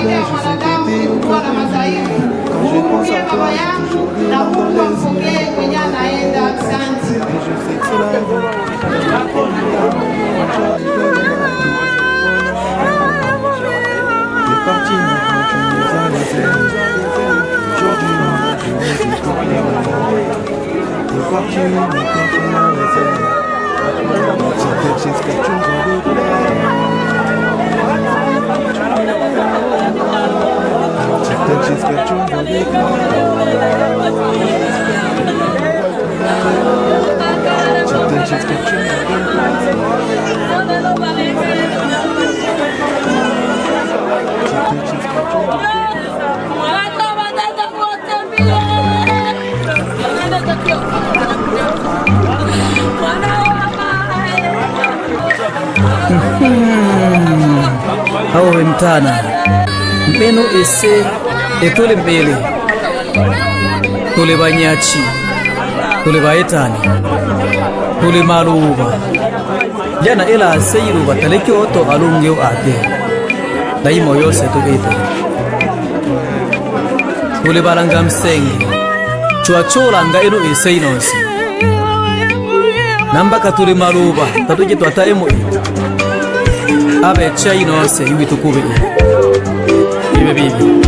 Kawaida ya mwanadamu ni kuwa na madhaifu. Muhurumie baba yangu na Mungu ampokee mwenye anaenda. Asante. Et je sais que c'est la vie. T'es parti, maintenant tu nous as laissé. Aujourd'hui, tu nous dis pour les. T'es parti, maintenant tu m'as laissé. Peut-être j'espère que tu me veux plaire. Peut-être j'espère que tu me veux plaire. Peut-être j'espère que tu me veux plaire. Peut-être j'espère que tu me veux plaire. Awo mtana mbeno ese etole mbele tole banyachi tole baetani tole maluba jana ela aseiru bataleke oto alungeo ate daimo yose tubete tole balanga msenge chwacholanga eno ese inonsi nambaka tole maluba tatuje twata emo abe chai nose iwitukube ibe bibi.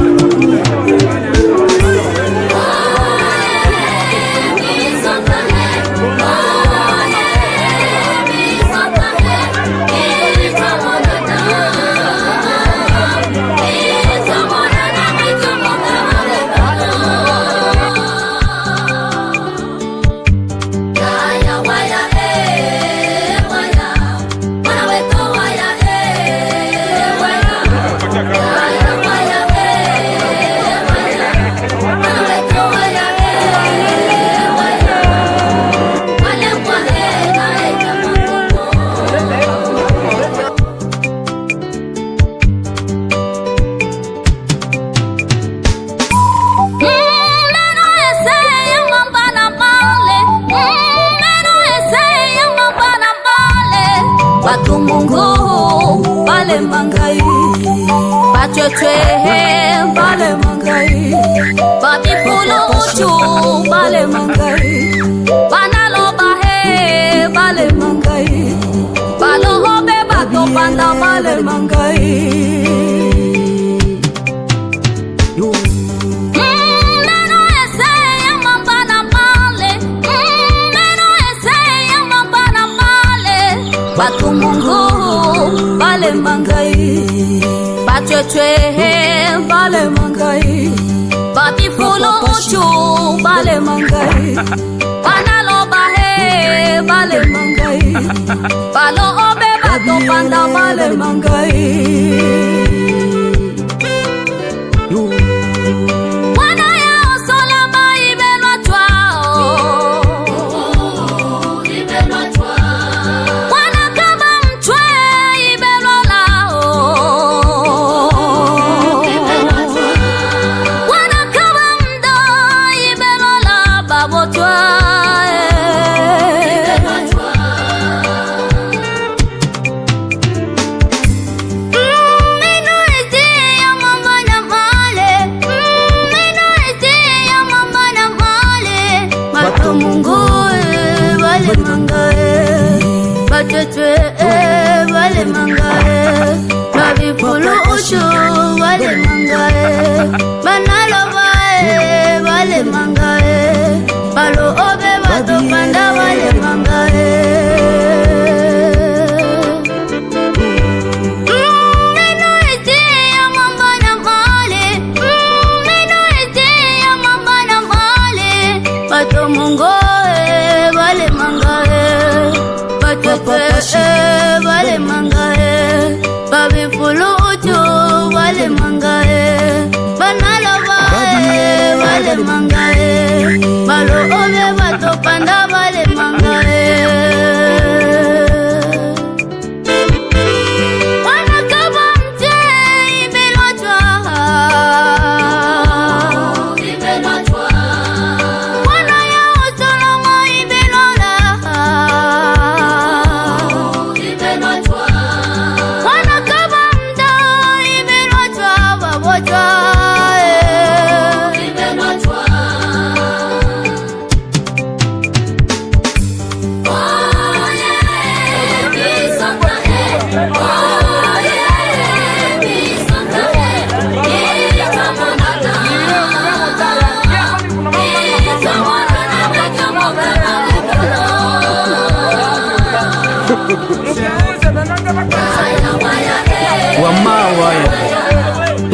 Wamawaya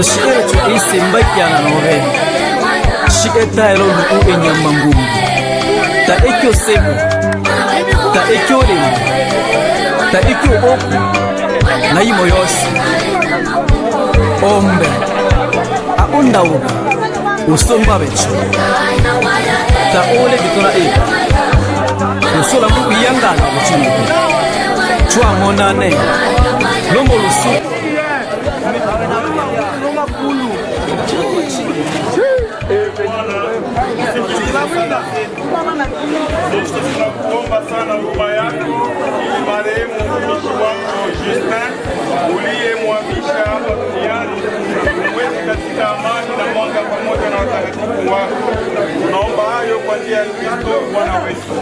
Shi'echo isimba yana nobe Shi'etaelo lu enyama ngumu Ta ekyo sebo Ta ekyo lemu Ta ekyo oku Na imo yose Ombe Aundauga Usomba becho Ta ole bitona e Usola mu iyangana kuchinuku Chwa monane Lombo lusu. Tunakuomba sana huruma yako ili marehemu mtumishi wako Justin uliyemhamisha hapa duniani umweke katika amani na mwanga pamoja na watakatifu wako. Tunaomba hayo kwa njia ya Kristo Bwana wetu.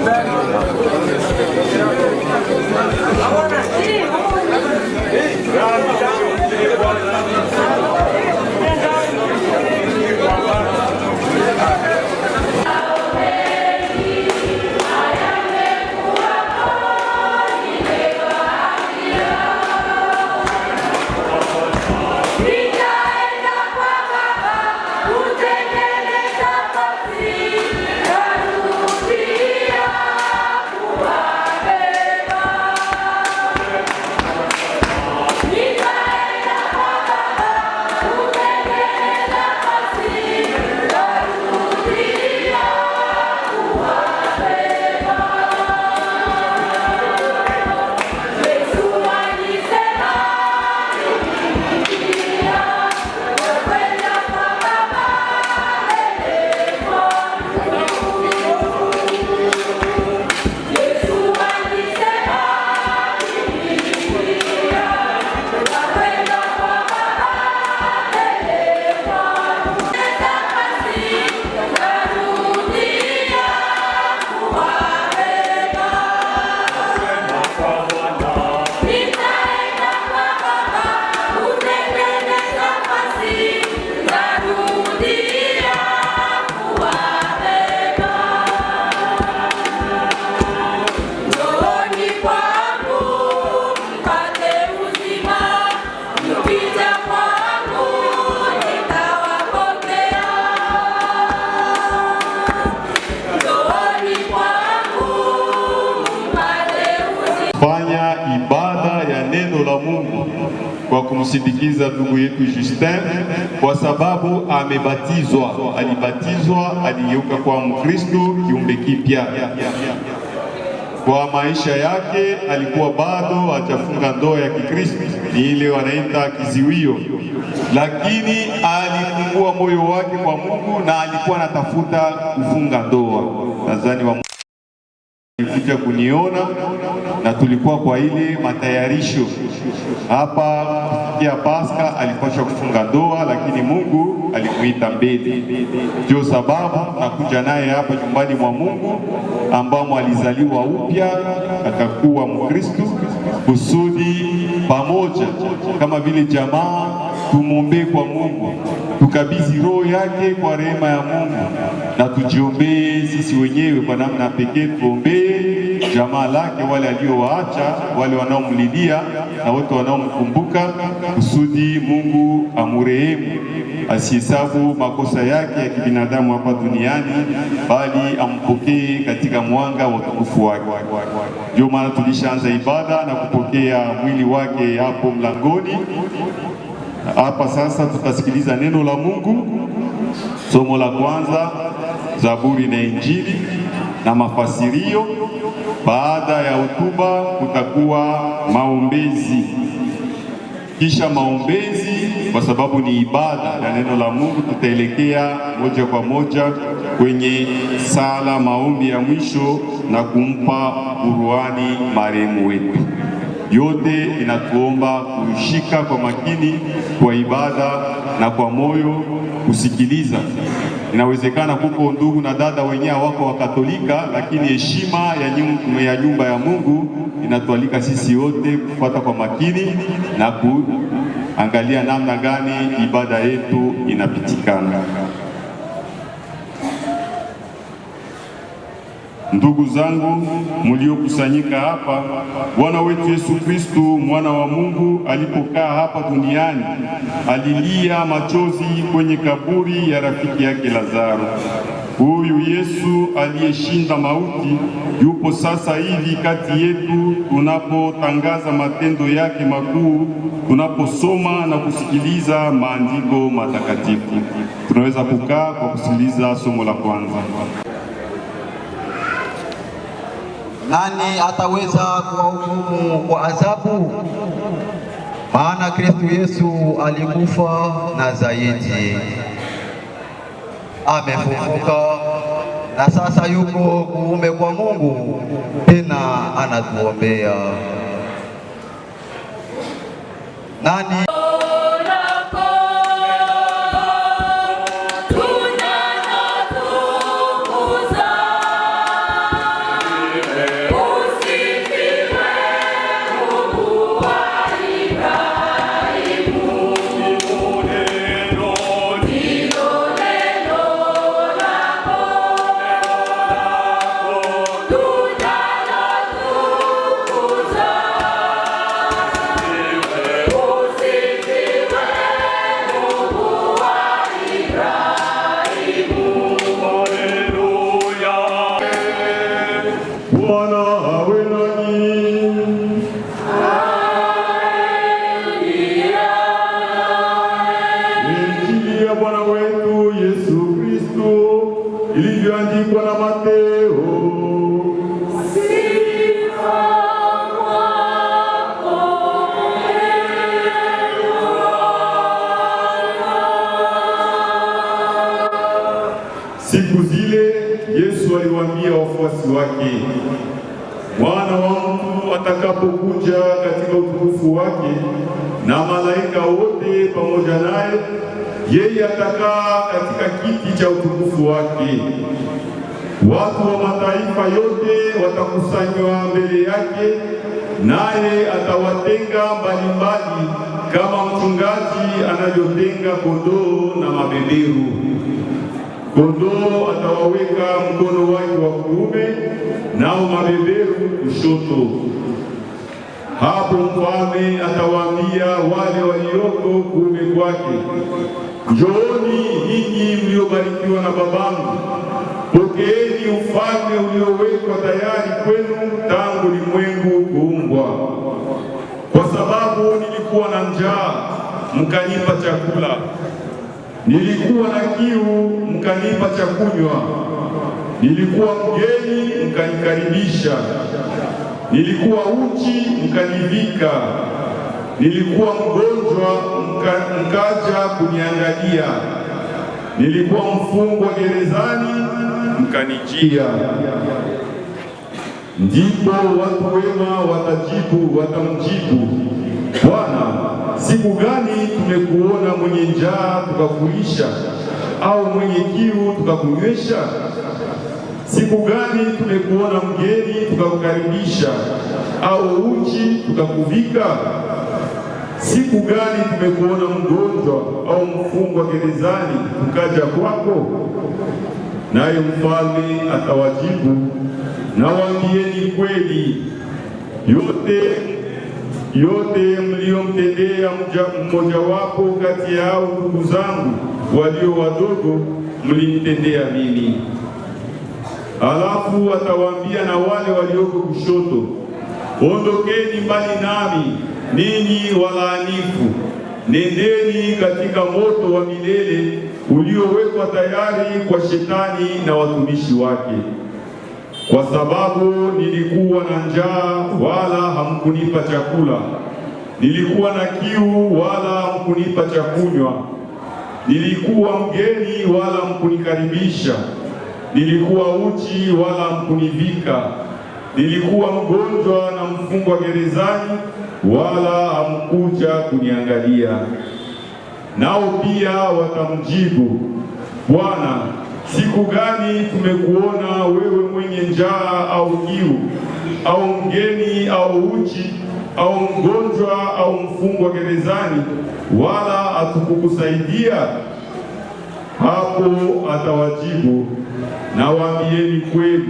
Fanya ibada ya neno la Mungu kwa kumsindikiza ndugu yetu Justin, kwa sababu amebatizwa, alibatizwa, aligeuka kwa Mkristo kiumbe kipya. Kwa maisha yake alikuwa bado hajafunga ndoa ya Kikristo, ni ile wanaita kiziwio, lakini alifungua moyo wake kwa Mungu na alikuwa anatafuta kufunga ndoa. Nadhani wa alikuja kuniona na tulikuwa kwa ile matayarisho hapa kufikia Pasaka, alipaswa kufunga ndoa, lakini Mungu alimuita mbele. Ndio sababu nakuja naye hapa nyumbani mwa Mungu ambamo alizaliwa upya akakuwa Mkristo, kusudi pamoja kama vile jamaa tumwombee kwa Mungu, tukabidhi roho yake kwa rehema ya Mungu, na tujiombee sisi wenyewe kwa namna pekee, tuombee jamaa lake, wale aliowaacha, wale wanaomlilia na wote wanaomkumbuka, kusudi Mungu amurehemu, asihesabu makosa yake ya kibinadamu hapa duniani, bali ampokee katika mwanga wa utukufu wake. Ndio maana tulishaanza ibada na kupokea mwili wake hapo mlangoni. Hapa sasa tutasikiliza neno la Mungu, somo la kwanza, Zaburi na Injili na mafasirio. Baada ya hotuba kutakuwa maombezi, kisha maombezi, kwa sababu ni ibada ya neno la Mungu, tutaelekea moja kwa moja kwenye sala, maombi ya mwisho na kumpa buruani marehemu wetu. Yote inatuomba kushika kwa makini kwa ibada na kwa moyo kusikiliza. Inawezekana kuko ndugu na dada wenyewe wako wa Katolika, lakini heshima ya nyumba ya Mungu inatualika sisi wote kufuata kwa makini na kuangalia namna gani ibada yetu inapitikana. Ndugu zangu mliokusanyika hapa, Bwana wetu Yesu Kristu mwana wa Mungu alipokaa hapa duniani alilia machozi kwenye kaburi ya rafiki yake Lazaro. Huyu Yesu aliyeshinda mauti yupo sasa hivi kati yetu, tunapotangaza matendo yake makuu, tunaposoma na kusikiliza maandiko matakatifu. Tunaweza kukaa kwa kusikiliza somo la kwanza. Nani ataweza kuwahukumu kwa adhabu? Maana Kristo Yesu alikufa na zaidi amefufuka, na sasa yuko kuume kwa Mungu, tena anatuombea. Nani Bwana awe nanyi. Injili ya Bwana wetu Yesu Kristo ilivyoandikwa na Mateo. Siku zile Yesu aliwaambia wafuasi wake, Mwana wa mtu atakapokuja katika utukufu wake na malaika wote pamoja naye, yeye atakaa katika kiti cha utukufu wake. Watu wa mataifa yote watakusanywa mbele yake, naye atawatenga mbalimbali kama mchungaji anavyotenga kondoo na mabeberu. Kondoo atawaweka mkono wake wa kuume, nao mabeberu kushoto. Hapo mfalme atawaambia wale walioko kuume kwake, njooni ninyi mliobarikiwa na babangu, pokeeni ufalme uliowekwa tayari kwenu tangu ulimwengu kuumbwa. Kwa sababu nilikuwa na njaa, mkanipa chakula, nilikuwa na kiu, mkanipa cha kunywa, nilikuwa mgeni, mkanikaribisha, nilikuwa uchi, mkanivika, nilikuwa mgonjwa, mkaja kuniangalia, nilikuwa mfungwa gerezani, mkanijia. Ndipo watu wema watamjibu, Bwana, siku gani tumekuona mwenye njaa tukakulisha, au mwenye kiu tukakunywesha? Siku gani tumekuona mgeni tukakukaribisha, au uchi tukakuvika? Siku gani tumekuona mgonjwa au mfungwa gerezani tukaja kwako? Naye mfalme atawajibu, nawaambieni kweli, yote mliyomtendea mmojawapo kati yao ndugu zangu walio wadogo, mlinitendea mimi. Alafu atawaambia na wale walioko kushoto, ondokeni mbali nami ninyi walaanifu, nendeni katika moto wa milele uliowekwa tayari kwa Shetani na watumishi wake. Kwa sababu nilikuwa na njaa, wala hamkunipa chakula; nilikuwa na kiu, wala hamkunipa cha kunywa; nilikuwa mgeni, wala hamkunikaribisha; nilikuwa uchi, wala hamkunivika; nilikuwa mgonjwa na mfungwa gerezani, wala hamkuja kuniangalia. Nao pia watamjibu, Bwana, siku gani tumekuona wewe mwenye njaa au kiu, au mgeni au uchi, au mgonjwa au mfungwa gerezani, wala hatukukusaidia? Hapo atawajibu, nawaambieni kweli,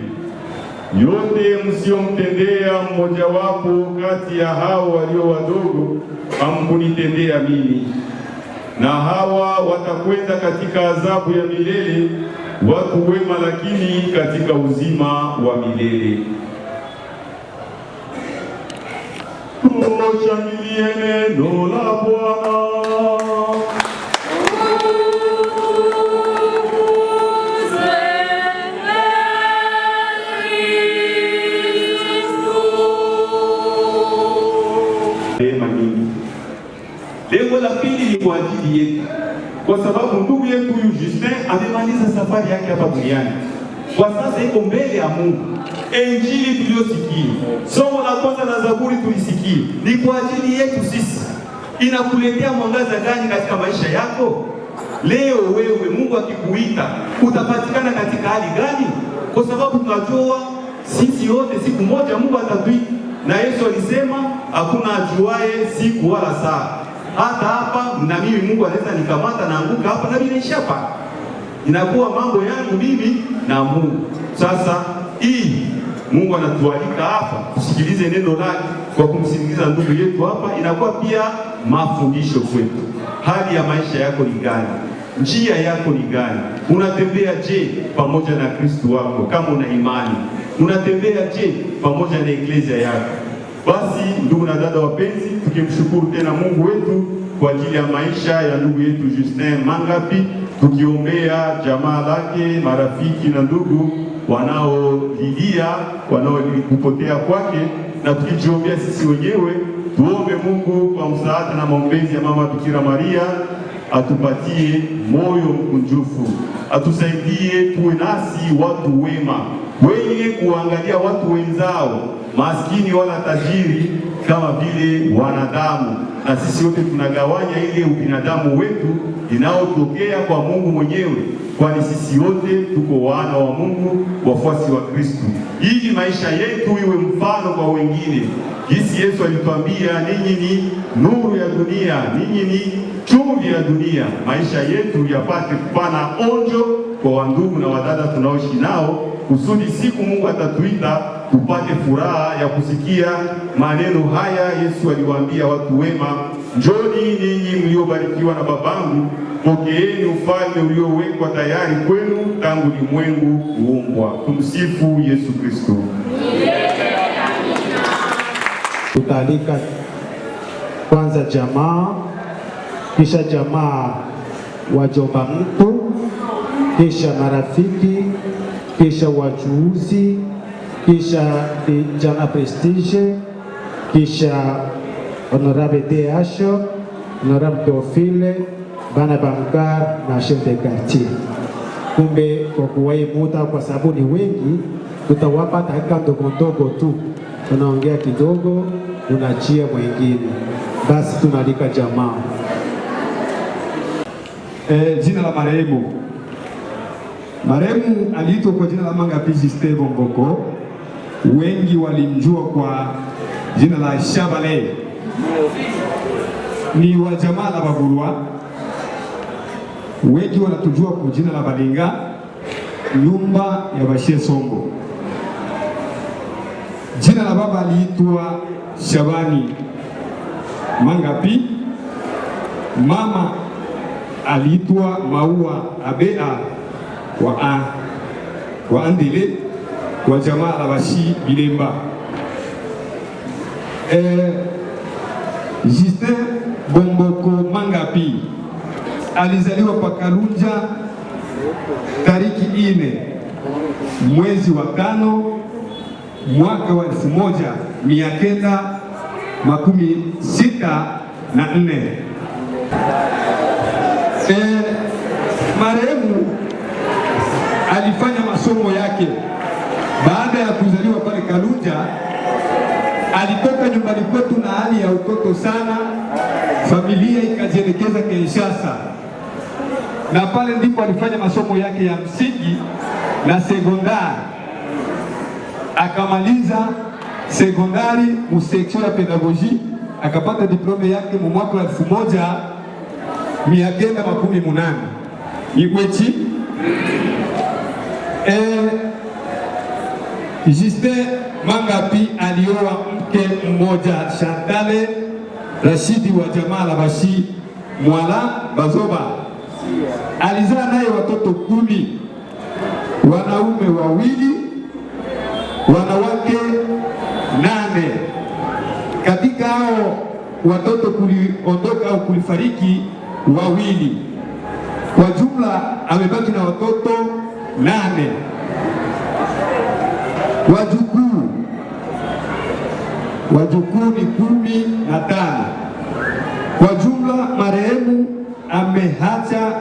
Yote msiyomtendea mmojawapo kati ya hao walio wadogo, hamkunitendea mimi. Na hawa watakwenda katika adhabu ya milele, watu wema lakini katika uzima wa milele. Tushangilie neno la Bwana. Neema nyingi. Lengo la pili ni kwa ajili yetu, kwa sababu ndugu yetu huyu Justin amemaliza safari yake hapa duniani, kwa sasa iko mbele ya Mungu. Injili tuliyosikia, somo la kwanza la Zaburi tulisikia, ni kwa ajili yetu sisi. Inakuletea mwangaza gani katika maisha yako leo? Wewe Mungu akikuita utapatikana katika hali gani? Kwa sababu tunajua sisi wote siku moja Mungu atatuita, na Yesu alisema hakuna ajuaye siku wala saa. Hata hapa na mimi Mungu anaweza nikamata na anguka hapa na mimi naisha hapa, inakuwa mambo yangu mimi na Mungu. Sasa hii Mungu anatualika hapa tusikilize neno lake kwa kumsikiliza ndugu yetu hapa, inakuwa pia mafundisho kwetu. Hali ya maisha yako ni gani? Njia yako ni gani? Unatembea je pamoja na Kristo wako kama una imani? Unatembea je pamoja na eklezia yako? Basi ndugu na dada wapenzi, tukimshukuru tena Mungu wetu kwa ajili ya maisha ya ndugu yetu Justin Mangapi, tukiombea jamaa lake, marafiki na ndugu wanaolilia wanaokupotea kwake, na tukijiombea sisi wenyewe, tuombe Mungu kwa msaada na maombezi ya Mama Bikira Maria atupatie moyo mkunjufu, atusaidie tuwe nasi watu wema, wenye kuangalia watu wenzao, maskini wala tajiri, kama vile wanadamu. Na sisi wote tunagawanya ile ubinadamu wetu inaotokea kwa Mungu mwenyewe, kwani sisi wote tuko wana wa Mungu, wafuasi wa Kristo, ili maisha yetu iwe mfano kwa wengine, jinsi Yesu alituambia, ninyi ni nuru ya dunia, ninyi ni chumvi ya dunia. Maisha yetu yapate kupana onjo kwa wandugu na wadada tunaoishi nao, kusudi siku Mungu atatuita tupate furaha ya kusikia maneno haya Yesu aliwaambia watu wema, njoni ninyi mliobarikiwa na Babangu, pokeeni ufalme uliowekwa tayari kwenu tangu ulimwengu kuumbwa. Tumsifu Yesu Kristo. Tutaalika kwanza jamaa, kisha jamaa wajomba mtu, kisha marafiki, kisha wachuuzi, kisha vijana Prestige, kisha honorable DH, honorable Teophile, bana Bamkar na chef de quartier. Kumbe kwa kuwahi muda, kwa sababu ni wengi, tutawapa dakika ndogo ndogo tu, tunaongea kidogo, unaachia mwingine. Basi tunalika jamaa. Jina la marehemu. Marehemu aliitwa kwa jina la Mangapi Justin Bomboko, wengi walimjua kwa jina la Shabale. Ni wa jamaa la Babulwa, wengi wanatujua kwa jina la Balinga, nyumba ya Bashie Sombo. Jina la baba aliitwa Shabani Mangapi, mama aliitwa Maua Abea wa Andele wa jamaa la Bashi Bilemba. Justin Bomboko Mangapi alizaliwa pa Kalunja tariki 4 mwezi wa 5 mwaka wa 1964. Marehemu alifanya masomo yake baada ya kuzaliwa pale Kalunja. Alitoka nyumbani kwetu na hali ya utoto sana, familia ikajielekeza Kinshasa, na pale ndipo alifanya masomo yake ya msingi na sekondari. Akamaliza sekondari mu section ya pédagogie, akapata diplôme yake mu mwaka wa 1980 Igwechi. Justin Mangapi alioa mke mmoja, Chantale Rashidi wa jamaa la Bashi Mwala Bazoba. Alizaa naye watoto 10, wanaume 2, wanawake 8. Katika hao watoto kuliondoka au kulifariki 2. Kwa jumla amebaki na watoto 8. Wajukuu ni 15. Kwa jumla marehemu ameacha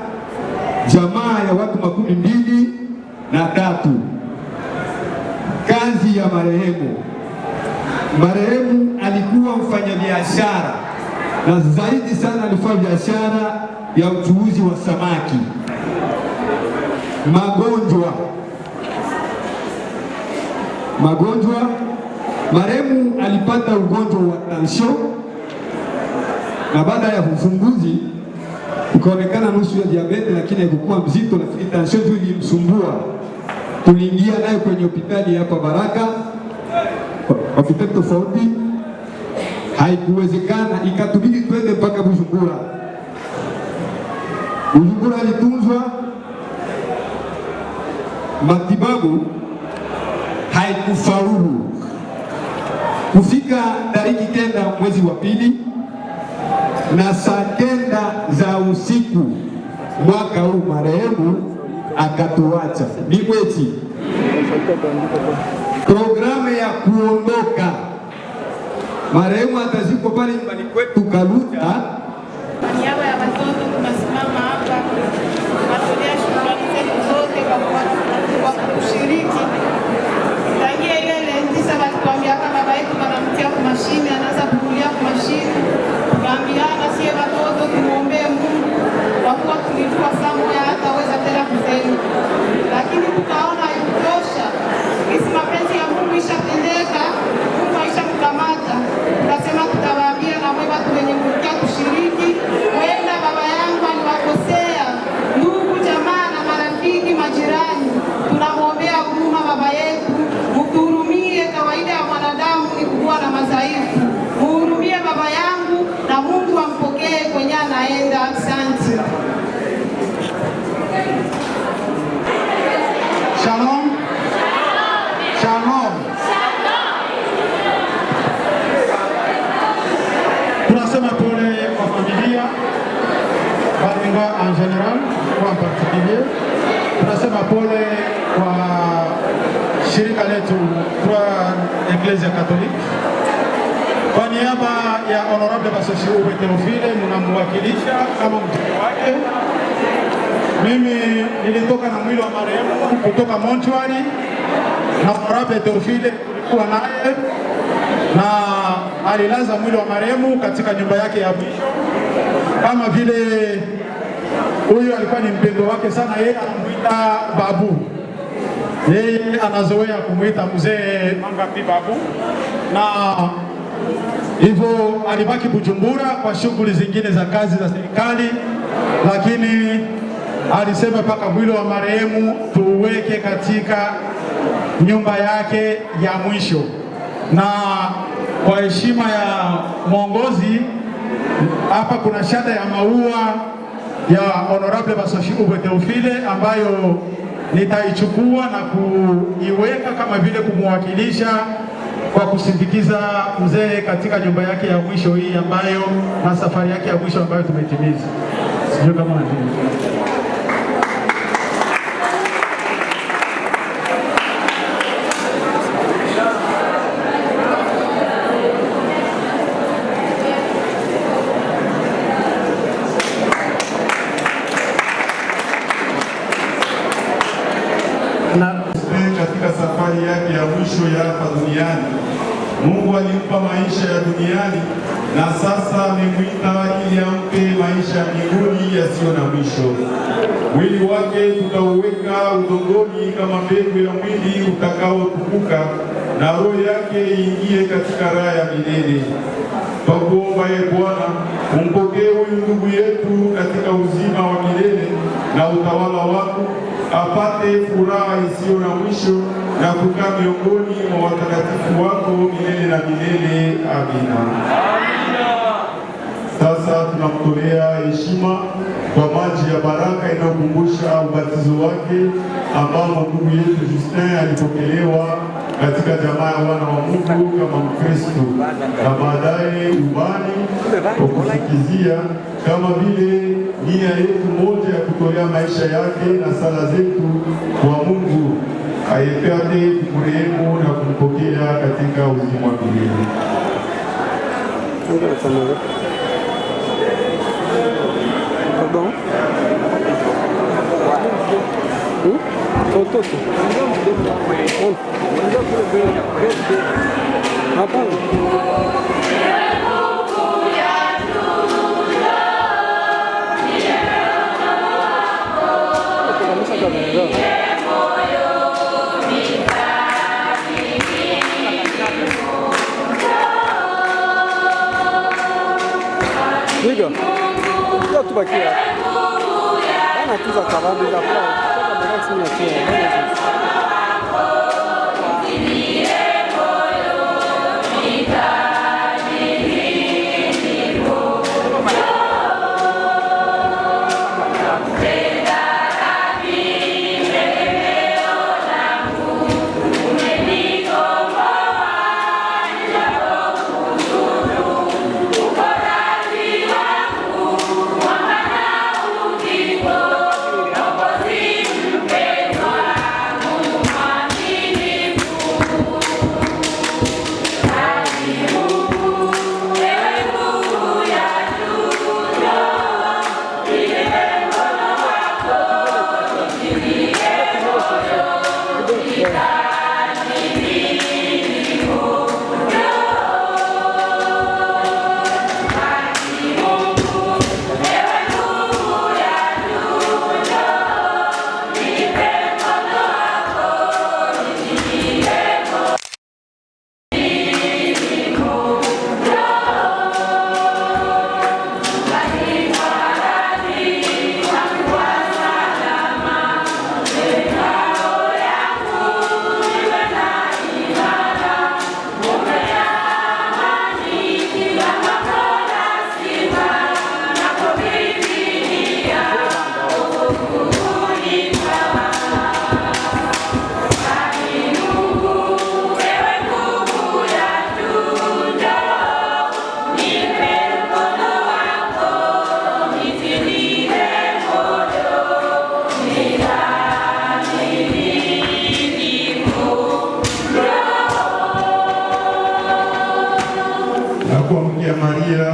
jamaa ya watu 23. Kazi ya marehemu. Marehemu alikuwa mfanyabiashara na zaidi sana alifanya biashara ya uchuuzi wa samaki. Magonjwa, marehemu alipata ugonjwa wa tension na baada ya ufunguzi ukaonekana nusu ya diabete, lakini haikuwa mzito, lakini tension tu ilimsumbua. Tuliingia naye kwenye hospitali hapa Baraka, hospitali tofauti, haikuwezekana, ikatubidi twende mpaka Bujumbura. Bujumbura alitunzwa, matibabu haikufaulu. Kufika tariki 9 mwezi wa 2 na saa 9 za usiku mwaka huu marehemu akatuacha. Ni kweti programu ya kuondoka, marehemu atazikwa pale nyumbani kwetu Kaluta. Kwa niaba ya watoto tunasimama hapa kuwatolea shukrani zetu zote kwa kushiriki. Tangia ile 9 walituambia kama baba yetu wanamtia kwa mashine, anaanza kukulia kwa mashine. Tukaambiana sie watoto tumuombee Mungu kwa kuwa tulijua saa moja hataweza tena kusema, lakini tukaona haikutosha. Kisi mapenzi ya Mungu ishatendeka, Mungu aishamkamata. Tukasema tutawaambia na mwe watu wenye mlikia kushiriki, wenda baba yangu aliwakosea ndugu, jamaa na marafiki, majirani. Tunamwombea huruma baba yetu, mtuhurumie. Kawaida ya mwanadamu ni kuwa na madhaifu. Muhurumie baba yangu na Mungu ampokee kwenye anaenda. Asante. Shalom. Shalom. Tunasema pole kwa familia Balenga en général ou en particulier. Tunasema pole kwa shirika letu kwa Ecclesia Catholique. Kwa niaba ya Honorable Basoshi Uwe Theophile, ninamwakilisha kama mtoto wake. Mimi nilitoka na mwili wa marehemu kutoka mortuary na Honorable Theophile tulikuwa naye na alilaza mwili wa marehemu katika nyumba yake ya mwisho. Kama vile huyu alikuwa ni mpendo wake sana, yeye anamuita babu, yeye anazoea kumuita mzee Mangapi babu, na hivyo alibaki Bujumbura kwa shughuli zingine za kazi za serikali, lakini alisema mpaka mwili wa marehemu tuweke katika nyumba yake ya mwisho. Na kwa heshima ya mwongozi hapa kuna shada ya maua ya Honorable Basoshi Uwe Theophile ambayo nitaichukua na kuiweka kama vile kumwakilisha kwa kusindikiza mzee katika nyumba yake ya mwisho hii ambayo na safari yake ya mwisho ambayo tumetimiza. Sijui kama unajua. Na katika safari yake ya mwisho ya hapa duniani, Mungu alimpa maisha ya duniani na sasa amemwita ili ampe maisha ya mbinguni yasiyo na mwisho. Mwili wake tutauweka udongoni kama mbegu ya mwili utakaotukuka, na roho yake iingie katika raha ya milele. Twakuomba ye Bwana, umpokee huyu ndugu yetu katika uzima wa milele na utawala wako, apate furaha isiyo na mwisho na kukaa miongoni mwa watakatifu wako milele na milele. Amina. Sasa tunamtolea heshima kwa maji ya baraka inayokumbusha ubatizo wake ambamo ndugu yetu Justin alipokelewa katika jamaa ya wana wa Mungu kama Mkristo, na baadaye ubani kwa kufikizia kama vile nia yetu moja ya kutolea maisha yake na sala zetu kwa Mungu ayepate kumrehemu na kumpokea katika uzima wa milele. Pardon? Toto. Hapana. Liga. Ya tubakia. Bana tuza kabambi za kwa. Kama bana tia. Na kuamkia Maria,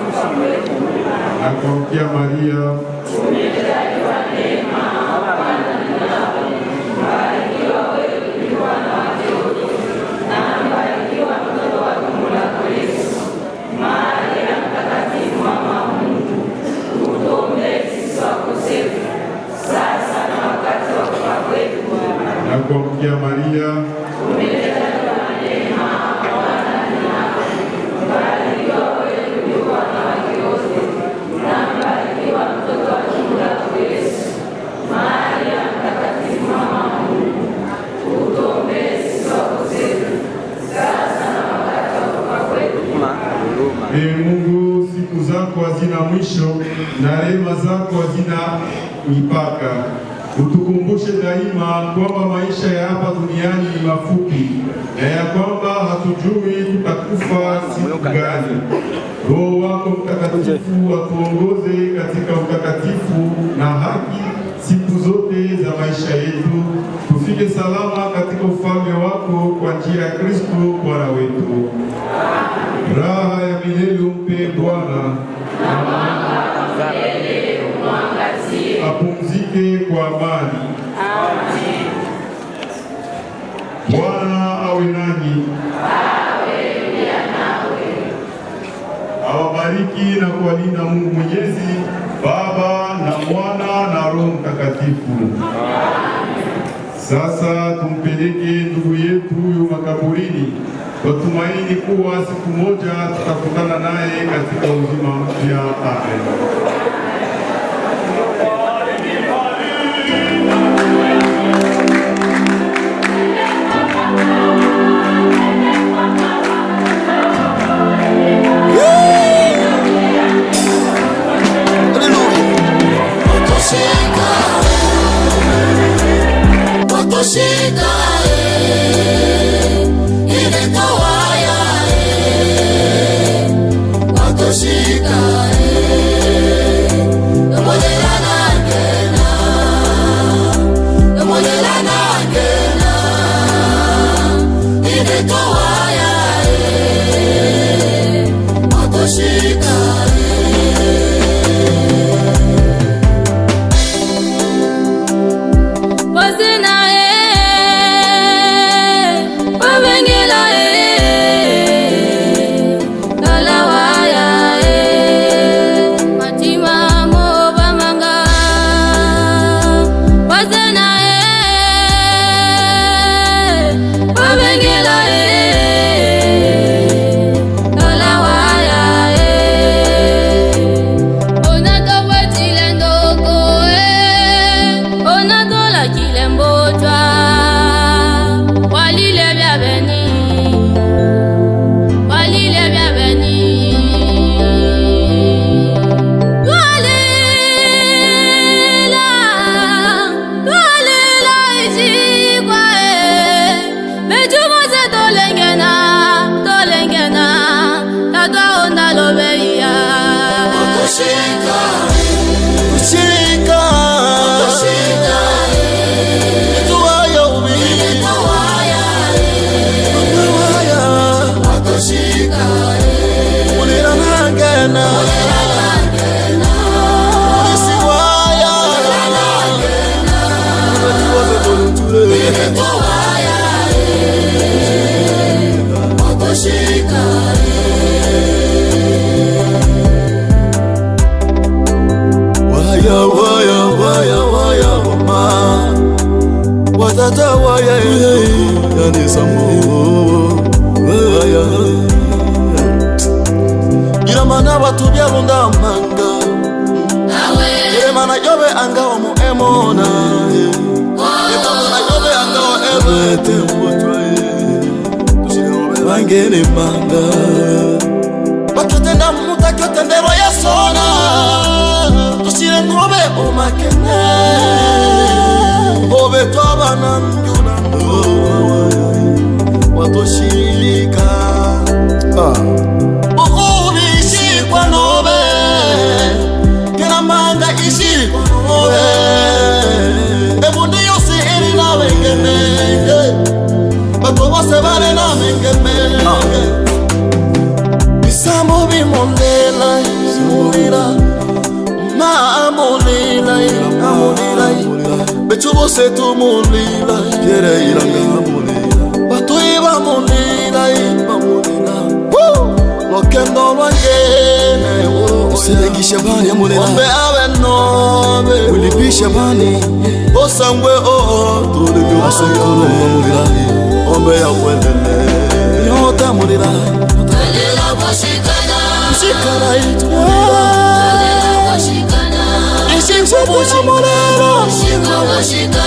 usimame. Na kuamkia Maria, na kuamkia Maria, Ee Mungu, siku zako hazina mwisho na rehema zako hazina mipaka. Utukumbushe daima kwamba maisha ya hapa duniani ni mafupi na ya kwamba hatujui tutakufa siku gani. Roho wako Mtakatifu atuongoze katika utakatifu na haki siku zote za maisha yetu, tufike salama katika ufalme wako kwa njia ya Kristo Bwana wetu. Raha ya milele umpe Bwana, apumzike kwa amani. Bwana awe nanyi, awabariki na kuwalinda Mungu Mwenyezi, Baba na Mwana na Roho Mtakatifu. Mtakatifu. Sasa tumpeleke ndugu yetu huyu makaburini, twatumaini kuwa siku moja tutakutana naye katika uzima mpya. Amen. Shikana.